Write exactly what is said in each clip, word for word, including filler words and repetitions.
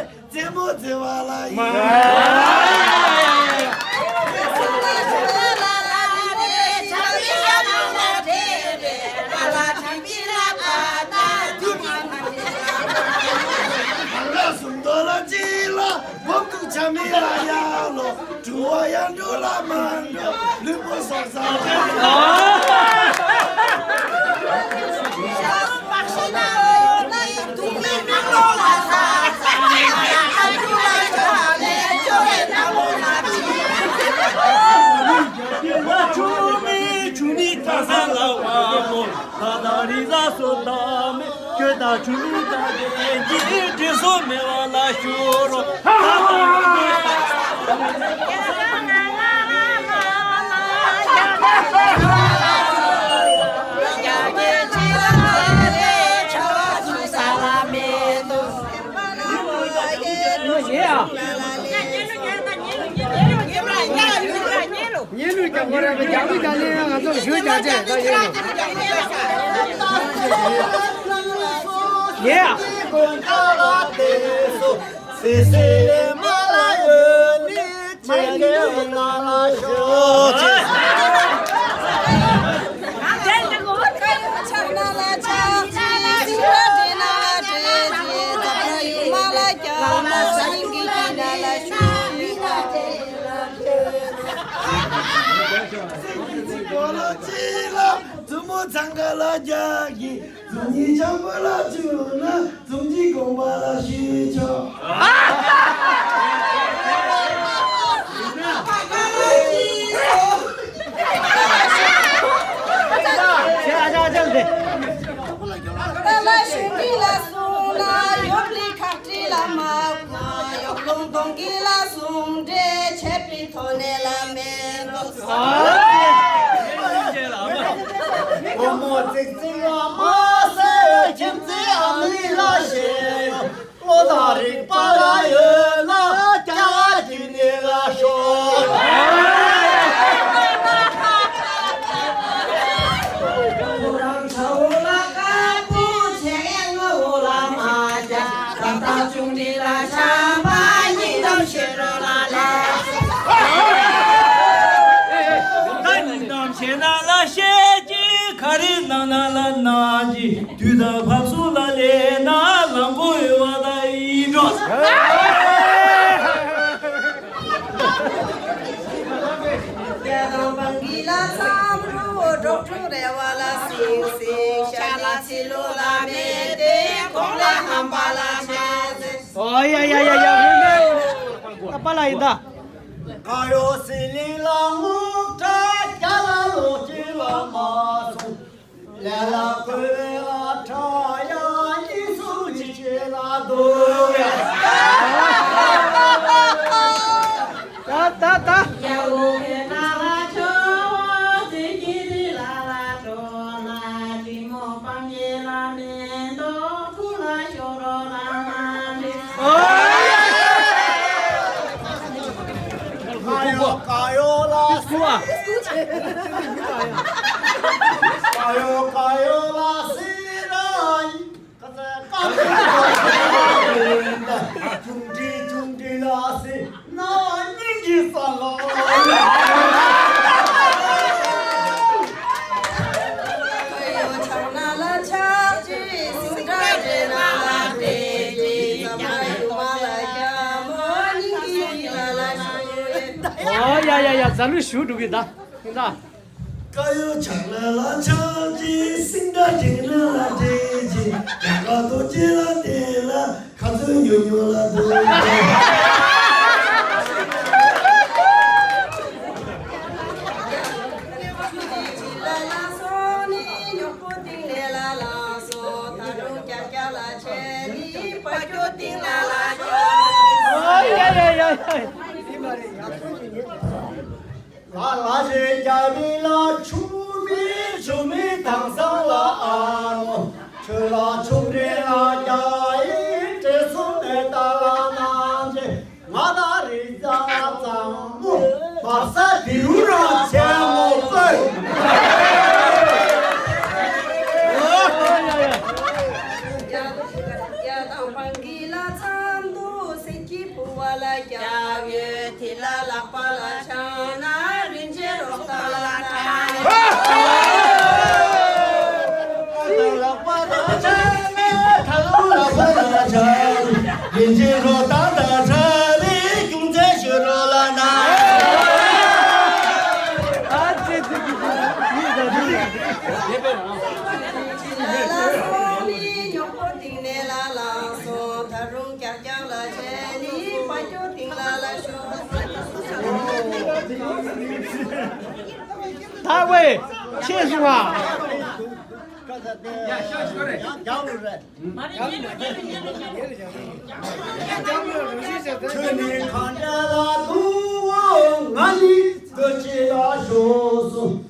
རྩེད་མོ་རྩེ་བ་ལ་ཡིན། གསུམ་མདོ་ལ་གཅིག་ལ་སྒོམ་དུ་ཆ་མེད་ལ་ཡ་ལོ། གྲུ་བ་ཡང་འགྲོ་ལ་མ་འགྲོ། ལུས་པོ་སོགས་ས། ཆུ་མིག་ཆུ་མིག་ཐ་ས་ལ་བ་མོ། ད་ད་རི་ཟ་སོ་ད་མེ། ཁྱོད་ད་ཆུ་ལུག་ད་དེ་འཇིག་རྟེན་དྲི་སོ་མེ་བ་ལ་ཤོ་རོ། ཉེ་ལུས་ཀྱང་ཁོ་རང་གི་རྒྱག་ལུས་ཀྱང་ལེན་ང་ཚོ་ཞུ་རྒྱག་ཆེད་ད་ཡིན་ནོ། ཡེ། སེ་སེ་མ་ལ་ཡོད་ནི་ཆེ་གེ་ན་ལ་ཤོ་ཆེ། ཚང་ག་ལ་རྒྱག་གི། རྫོང་གི་ཆང་པ་ལ་བཅུག་ན་རྫོང་གི་དགོན་པ་ལ་ཞུས་ཆོག་ལ་ཞུ་གི་ལ་སོང་ན་ཡོབ་ལི་ཁ་ཏྲི་ལ་མ་གོ་ཡོབ་ལུང་སྟོང་གི་ལ་སོང་འདྲེ་ཆད་པའི་ཐོག་ནས་ལ་མེད་འདུག་བུ་མོ་ཙིག་ཙིག་ལ་མ་ཟེར། ཁྱིམ་མཚེས་ཨ་མི་ལ་ཞེས་བློ་དང་རིག་པ་ལ་ཡོད་ན་སྐྱ་རྒྱུད་ནས་ལ་ཤོག་ཁོ་རང་ཚ་བོ་ལ་དཀར་པོ་བྱས་ངོ་བོ་ལ་མ་རྒྱ། ད་ལྟ་ཅུང་འདྲི་ལ་ཆམ་པ་སྙིང་གཏམ་བཤད་རོགས་ལ་ལས། ད་སྙིང་གཏམ་བཤད་ན་ལ་བཤད་ཀྱི། ག་རེ་གནང་ན་ལ་གནང་གི། དུས་དང་བབ་སོ་ལ་ལས་ན་ལམ་གོ་ཡོད་བ་ད་ཡིན་འགྲོ། རྒྱ་དང་བང་གི་ལ་མཚམས་རུ་འགྲོ་དྲུག་རེ་བ་ལ་སིང་སིང་ཤ་ལ་ཚི་ལོ་ལ་མེད་དེ་གོང་ལ་ཧམ་པ་ལ་ཆ་ཟེར། ཨོ་ཡ་ཡ་ཡ་ཡ། ད་པ་ལ་ཡིན་ད། ཀ་ཡོ་སི་ལི་ལ་ངུ་ཏྲ་ཀྱ་ལ་ལོ་ཅི་ལ་མ་སུ། ལ་ལ་ཀུ་ལ་ཁྲ་ཡ་ཡི་སུ་ཅི་ཅི་ལ་དུ་ཡ། ད་ད་ད། ཡ་འོ་ཁེ་ན་ལ་ཆོ་ཟི་ཀི་རི་ལ་ལ་ཏོ་ལ་ཏི་མོ་པང་ཡེ་ལ་མེ་ཏོ་ཁུ་ལ་ཤོ་རོ་ལ་མ་མེ། ཨོ་ཡ། ཀ་ཡོ་ཀ་ཡོ་ལ་སི། ཀ་ཡོ་ཀ་ཡོ་ལ་སི་ར་ཡི། ཀ་ཙ་ཀ་ཙ་ཅུང་ཀྲི་ཅུང་ཀྲི་ལ་སི་ན་སྙིང་གི་ས་ལ། ཨོ་ཡ་ཡ་ཡ། ཛ་ལུ་ཞུ་འགྲོ་གི་ད། ཡིན་ད། ཀ་ཡོ་ཆག་ལ་ལ་ཆག་ཅི། སིང་སྒྲ་དྲེག་ན་ལ་དྲེག་ཅི། རྒྱ་གར་རྡོ་རྗེ་ལ་དེ་ལ་ཁ་ཚོན་ཉོ་ཉོ་ལ་འདུག་ཨ་ཡ་ཡ་ཡ་ཡ། ལ་ལ་ཞེས་རྒྱ་མི་ལ་ཆུ་མི་ཆུ་མི་དང་སང་ལ་ཨ་ནོ། ཆུ་ལ་ཆུ་འདྲེ་ལ་རྒྱ་ཡི་དྲེ་སུ་ནེ་ད་ལ་ནང་ཆེ། ང་ད་རི་ཛ་ཙང་མོ་བབ་ས་དི་རུ་ར་ཆེ་མོ་པོ། ཡ་དང་བང་གི་ལ་ཚང་དུ་ ལ་རྒྱབ་ཡོད་དེ་ལ་ལག་པ་ལ་འཆང་ན་རིན་ཆེན་རོགས་ལྟ་ལ་ཁྲ། རིན་ཆེན་རོགས་ལྟ་ལ་ཁྲ་རེ་ཁྱུང་ཚན་ཤོད་རོགས་ལ་ན། ཨ་ཙེ་ཙེ་ཙེ་ཙེ། ཉོག་པོ་སྟེང་ནས་ལ་ལ་སོང་ད་རུང་ཀྱག་ཀྱག་ལ་བྱས་ནི་ཕ་ཁྱོད་སྟེང་ལ་ལ་ཤོག་ད་ཝེ་ཆེ་སོང་ཨ། ཁྱོད་ནི་གང་འདྲ་ལ་ཐུག་འོ་ང་ནི་སྐུ་ཅི་ལ་ཤོག་སོང་།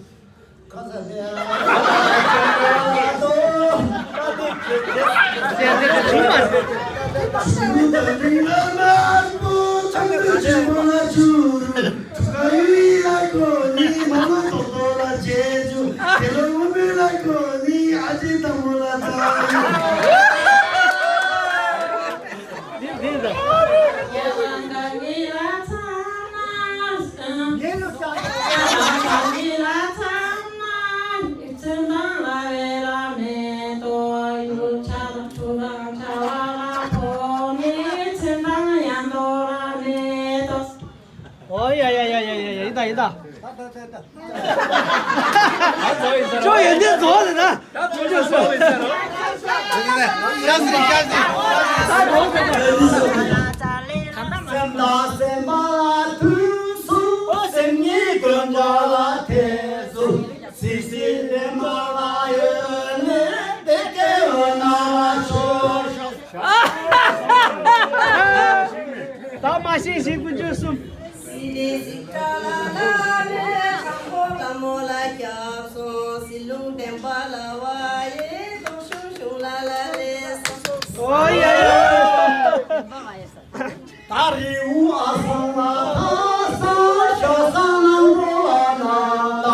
ཨོ་ཡ་ཡ་ཡ་ཡ་ཡ་ཡ། ཡིན་ད་ཡིན་ད། ཅོ་ཡོན་ཏན་རྫོགས་ཟེར་ན། ཅོ་ཅོ་སོ། ཤ་སྲིད་ཤ་སྲིད། སེམས་དང་སེམས་པ་ལ་ཐུག་སོང་། སེམས་ཉིད་དོན་འདྲ་ལ་ཐེ་སོང་། སྲིད་སྲིད་ལེན་པ་ལ་ཡོད་ནས་དེ་སྐད་འོ་ན་ཤོག་ད་མ་ཤེས་ཤིག་ཀུན་སྤྱོད་གསུམ། སྲིད་ནས་གཟིགས་གྲྭ་ལ་ལ་རེ་དྲང་པོ་ལ་མོ་ལ་སྐྱབས་སོང་། སྲིད་ལུང་བསྟན་པ་ལ་བ་ཡེ་དོ་ཤུང་ཤུང་ལ་ལ་ལེ་སོང་། ཨོ་ཡ་ཡ། ད་རི་བོ་ཨ་སང་ལ་ཐ་ས་ཤ་ས་ནང་འགྲོ་བ་ན་ད།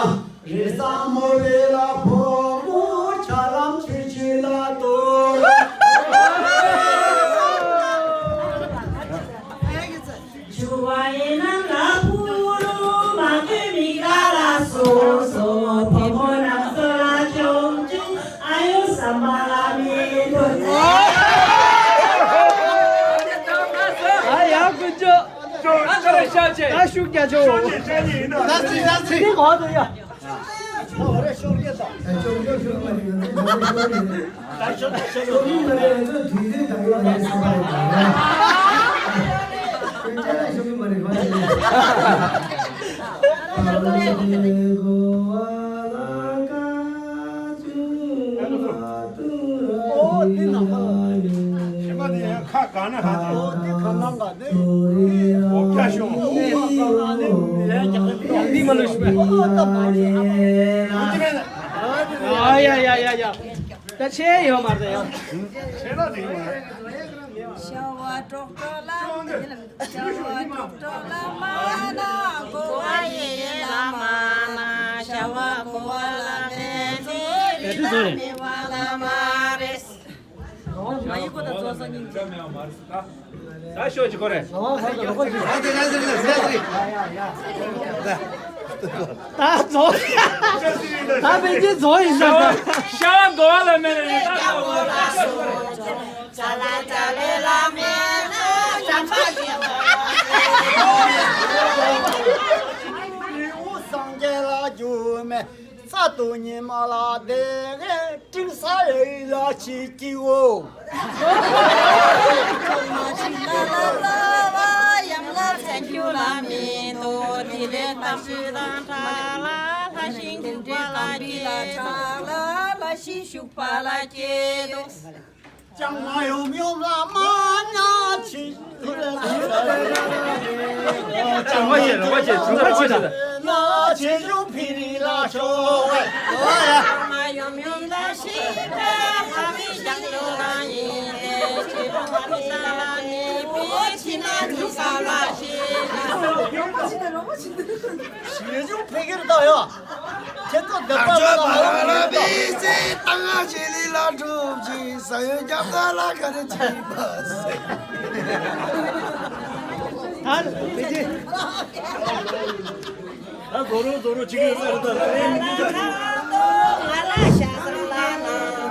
རེ་ས་མོ་རེ་ལ་ཕོ་མོ་ཆ་ལམ་ཆུ་ཆུ་ལ་ཏོ། ཆུ་བ་ཡེ་ནང་ལ་ཕུ་རུ་མ་ཀེ་མི་ག་ལ་སོ་སོ་ཕོ་མོ་ནང་སོ་ལ་ཅོང་ཅིང་ཨ་ཡོ་ས་མ་ལ་མི་ཏོ། ཨ་ཡ་ཀུ་ཅོ། ད་ཤུགས་རྒྱག་ཆོག་ད་སི་ད་སི། འདི་གོ་དུ་ཡ། ཨོ་དེ་ནང་པ་ལ་ཡོད། ཁ་ག་ན་ཧ་ཅང་། ཨོ་དེ་ག་ནང་ག་ནས་འོ་བརྒྱ་ཤོག་འདི་མ་ལུས་ཤུ་བས། ཨ་ཡ་ཡ་ཡ་ཡ། ད་ཆེ་ཡོད་མ་རེད་ཡ། ཤ་བ་གྲོག་གྲོག་ལ་མ་ན་ཤ་བ་གོ་བ་ཡེ་ལ་མ་ན་ཤ་བ་གོ་བ་ལ་མེ་ཚེ་རི་ལ་མེ་བ་ལ་མ་རེ། ད་ཤོག་ཅིག་གོ་རེ། ད་རྫོགས། ད་པེ་ཅིན་རྫོགས་ཡིན་ད། ཤ་བ་གོ་བ་ལ་མེ་རེ། ད་ཤ་བ་གོ་བ་ལ་མེ་རེ། རི་བོ་སངས་རྒྱས་ལ་རྒྱུ་མེད། ས་དུ་ཉི་མ་ལ་དེ་སྤྲིན་ས་ཡི་ལ་ཆི་ཀྱི་འོ། ལ་ལ་ཤིང་ཤུག་པ་ལ་སྐྱེས་དོ། ལྕང་མ་ཡོམ་ཡོམ་ལ་མ་ཉ་ཆི། ལྕང་མ་ཡོམ་ཡོམ་ལ་ཆི་ཆི་ཆི། ལ་ཆེ་ཆུང་ཕི་རི་ལ་ཆོ་བས། ལྕང་མ་ཡོམ་ཡོམ་ལ་ཤི་བས་ཧ་མི་ཞང་ལོ་རང་ཡིན་ཏེ་ཆི་རུ་ཧ་མི་ས་ལ་ནི་པི་ཆི་ན་ཆུ་ས་ལ་ཤི། ཆེ་ཆུང་ཕི་གིར་ད་ཡོད། ཁྱེད་ཚོ་བདེ་པོ་ལ་ལ་ལ་བི་སི་ཏང་ང་ཆེ་ལི་ལ་གྲུབ་ཅིང་ས་ཡོན་རྒྱབ་ད་ལ་ག་རེ་བྱེད་པ་སེ། ད་རྫོགས་རོགས་རྫོགས་རོགས་བྱེད་ཀྱི་ཡོད་ས་རེད་ད། ང་ལ་ཤ་ཚ་ལ་ནང་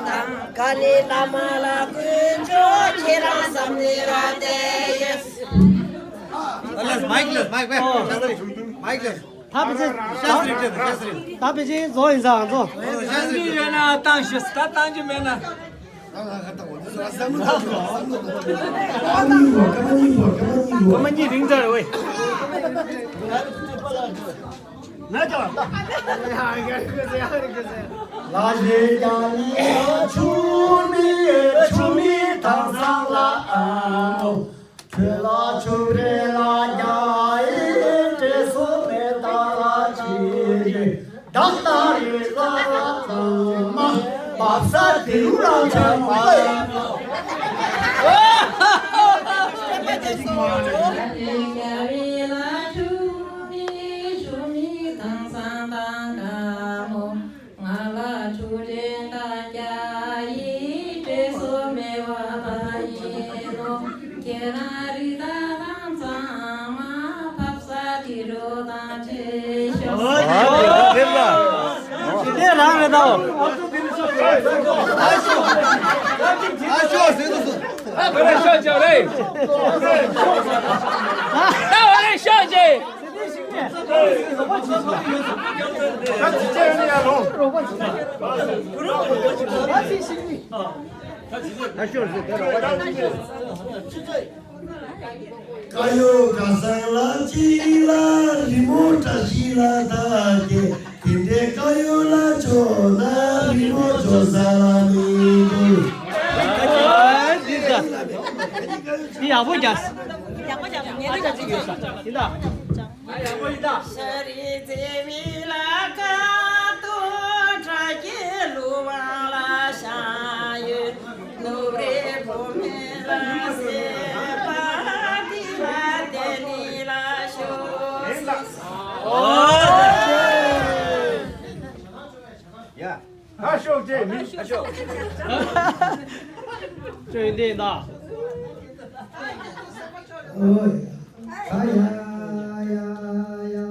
དང་ག་ལེ་ལ་མ་ལ་དཀོན་མཆོག་ཁྱེད་རང་བསམ་ནི་ར་དེ་ཡེ། ལེས་མའིག་ལེས་མའིག་བེ་ཤ་ཚ་རེད་མའིག་ལེས། ད་ཕལ་ཆེར་ཤ་ཚ་རེད་ཤ་ཚ་རེད། ད་ཕལ་ཆེར་རྫོགས་ཡིན་ས་ང་ཚོ། ཤ་ཚ་རེད་ཡོད་ན་བཏང་ཤིས་ད་བཏང་རྒྱུ་མེད་ན། སྐར་མ་གཉིས་རིང་ཙམ་རེད་བས། ལ་ཞེ་རྒྱ་ནི་ཆུ་མི་ཆུ་མི་དང་སང་ལ་ཨ་ནོ། ཁྱོད་ལ་ཆུ་རེ་ལ་རྒྱ་ཡི་བྲེ་སོ་མེ་ད་ལ་ཅི་རེ། བདག་ལྟ་རེ་ལ་ཚང་མ་བབས་ས་དེ་རུ་རང་ཆ་མ་ལ་ཡིན་ནོ། ང་ལ་ཆུ་ཆེན་དང་རྒྱ་ཡི་བྲེ་སོ་མེ་བ་ད་ཡིན་ནོ། ཁྱེད་རང་རི་དྭགས་རང་ཚང་མ་ཕབ་ས་དེ་རུ་དང་བྲེ་ཤོག་ཨོ་དེ་ལ། དེ་རང་རེད་དོ། ཨ་ཤོག་ཟེར་དུ་སོང་། ཨ་བོད་ཤོག་ཅག་རེད། ཨ་བོད་ཤོག་ཅེ། ཀ་ཡོ་ཀ་སང་ལ་ཅི་ལ་རི་མོ་བཀྲ་ཤིས་ལ་ད་ཀེ། དེ་འདྲའི་ཀ་ཡོ་ལ་ཆོ་ན་རི་མོ་ཆོ་ས་ལ་མི་འདུག་འདི་ཡག་པོ་རྒྱག་ཡག་པོ་རྒྱག་ངེས་ལ་ཅིག་ཡོད་ས་ཡིན་ད། ཤ་རི་ཙེ་མི་ལ་ཀ་ཏོ་ཁྲ་ཀེ་ལུ་བ་ལ་ཤ་ཡོད། ནུབ་རེ་བོ་མེ་ལ་སེ་པ་ཏི་ལ་ཏེ་ནི་ལ་ཤོ་སི། ཡ། ཨ་ཤོག་ཅེས་མི། ཨ་ཤོག་ཅེས་འདི་ཡིན་ད། ཨོ་ཡ། ཨ་ཡ་ཡ་ཡ་ཡ། ཡ་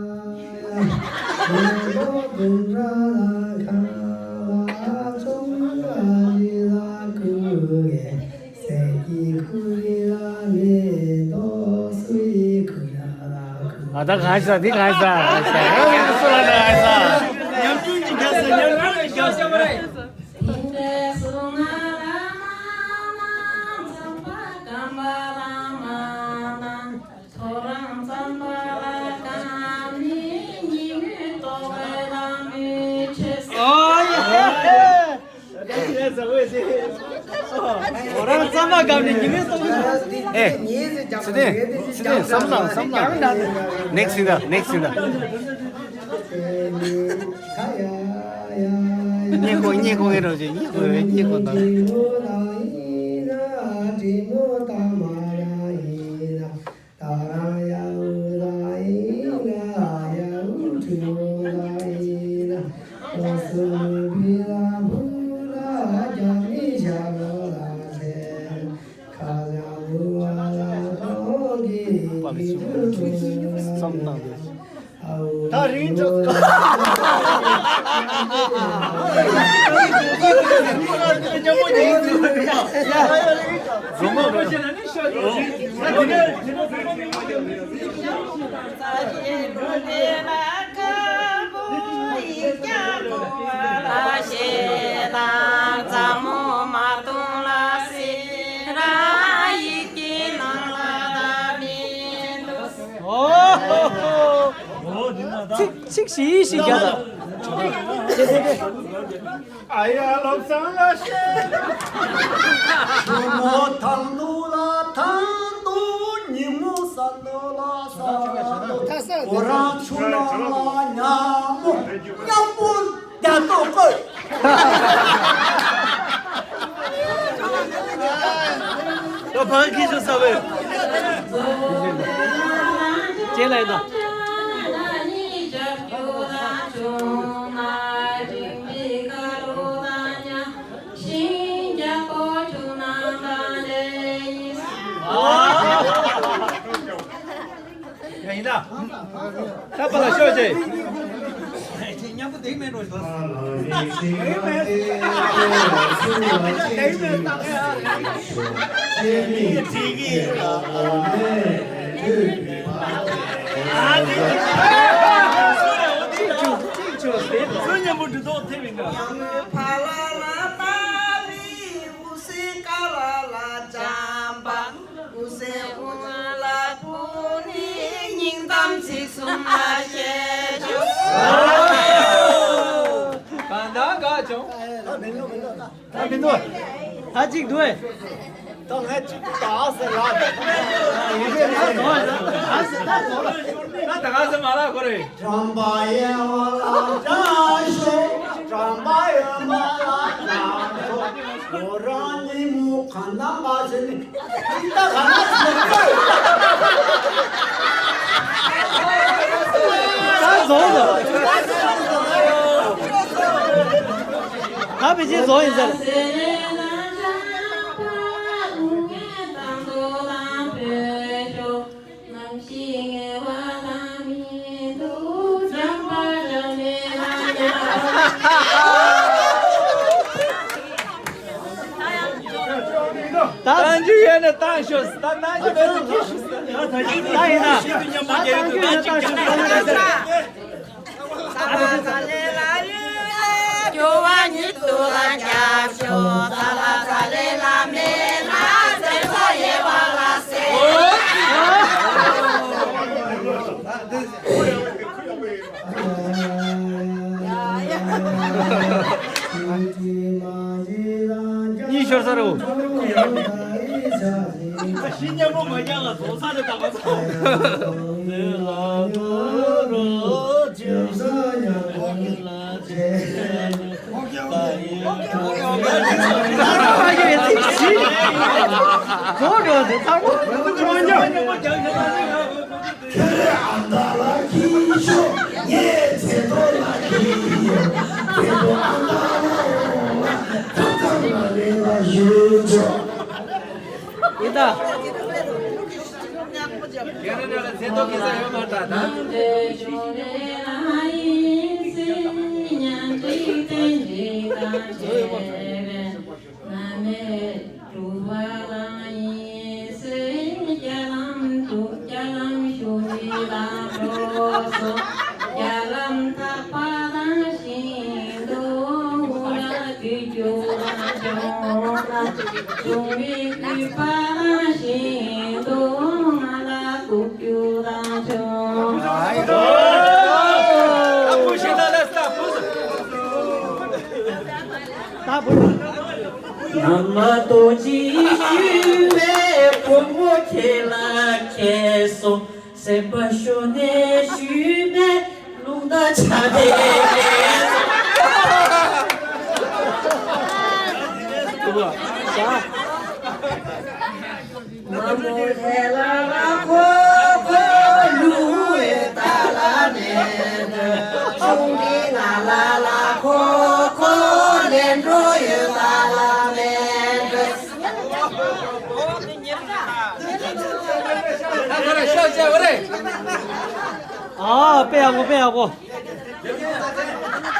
ལོ་དུང་ར་ལ་ཁ་ལ་ཚོང་ར་ལི་ལ་ཁུ་གེ། ཨ་ད་གང་ཤ་འདི་གང་ཤ་གང་ཤ་རང་གི་སུ་ལ་ན་གང་ཤ། ཉམ་ཆུང་གི་རྒྱ་ས་ཉམ་ཆུང་གི་རྒྱ་ས་མ་རེད། ཨོ་ཡ། ཨོ་རང་རྩམ་པ་བཀབ་ནས་ཉི་མའི་སྟོབས་ཤུགས། ཨེ། སི་ཏེ། སི་ཏེ། བསམ་བློ་བསམ་བློ། ནེག་སི་ཡིན་ད། ནེག་སི་ཡིན་ད། སྙད་ཁོ་སྙད་ཁོ་ངེད་རོགས་ཅིག་སྙད་ཁོ་སྙད་ཁོ་ད། ད་རང་ཡ་འུ་ད་ཡིན་ན་ཡ་འུ་ཁྲི་འུ་ད་ཡིན་ན་འོ་སུ་བི་ལ་བུ་ལ་རྒྱ་མི་ཤ་ལོ་ལ་ཟེར་ཁ་ལ་བུ་བ་ལ་ཐོག་གི་གི་དུ་ཁྲུ་ལ་ད་རིང་ཅོ། ཚིག་ཚིག་ཞིག་ཞིག་རྒྱག་དང་། ཨ་ཡ་བློ་བཟང་ལ་ཤེས། ཆུ་མོ་ཐང་དུ་ལ་ཐང་དུ་ཉིན་མོ་ས་ནོ་ལ་ས་ནོ། འོ་རང་ཆུ་ནང་ལ་ཉ་མོ་ཉ་མོ་རྒྱ་ཏོ་ཀོ། ད་ཕང་ཁྱི་ཤོ་ས་བས། ཅེ་ལ་ཡིན་ད། ད་པ་ལ་ཤོག་ཅེ། མཉམ་པོ་དེ་མེད་འགྲོ། གང་ལྟར་དགའ་བྱུང་། ད་མི་འདུག་ད་གཅིག་འདུག་ཨེ། ད་ང་གཅིག་ཏུ་ད་ཟེར་ལ། ད་ད་ག་ཟེར་མ་ལ་གོ་རེ། བཀྲམ་པ་ཡལ་བ་ལ་བཀྲ་ཤོག་བཀྲམ་པ་ཡོན་པ་ལ་བཀྲ་ཤོག་ཁོ་རང་ཉིན་མོ་གང་འདམ་པ་ཟེར་ནི། ད་ག་ན་ཟེར་ད། ད་བཟོ་བཟོ། ད་བེད་སྤྱད་བཟོ་ཡིན་ཟེར། ད་རྟ་མགྱོགས་ཡོད་ན་རྟ་ཤོག་ད་རྟ་མགྱོགས་མེད་ན་ཁྱི་ཤོག་ད་ཡིན་ན། ད་རྟ་མགྱོགས་ཡོད་ན་རྟ་ཤོག་ད་ཡིན་ན། ཚ་ལ་ཚ་ལེ་ལ་ཡོད། སྐྱོ་བ་ཉིད་དུ་ལ་རྒྱབ་ཤོག་ཚ་ལ་ཚ་ལེ་ལ་མེད་ན་ཚེ་འཚོ་ཡལ་བ་ལ་ཟེར། གཉིད་ཤོར་ས་རེད། ཤི་ཉམས་པོ་མ་རྒྱག་ལ་དོགས་ས་རེད་ད་མ་ཚོ། ཁྱེད་རང་ཨ་མདའ་ལ་ཁྱི་ཤོག་ངས་ཚེ་ཐོག་ལ་ཁྱི་ཡོད། ཚེ་ཐོག་ཨ་མདའ་ལ་འོང་ལ་ཐབ་ཚང་ལ་ལེན་པ་ཞུ་ཆོག་ཡིན་ད། ཁྱེད་རང་ལ་ཚེ་ཐོག་ཁེ་ས་ཡོད་མ་ད་ད། ནམ་མཁའ་རྡོ་རྗེ་ཞུས་པའི་བུ་མོ་ཁྱེད་ལ་ཁྱེད་སོ། སེམས་པ་ཤོར་ནས་ཞུས་པའི་རླུང་རྟ་ཆ་དེ་ཁྱེད་སོ། མ་མོ་ལྷས་ལ་ལ་ཁོ་ཁོ་ལུ་ཡོད་ད་ལ་མེད། ཆུང་འདྲིས་ང་ལ་ལ་ཁོ་ཁོ་ལེན་འགྲོ་ཡོད་ད་ལ་མེད། ཨ་དཔེ་ཡག་པོ། དཔེ་ཡག་པོ།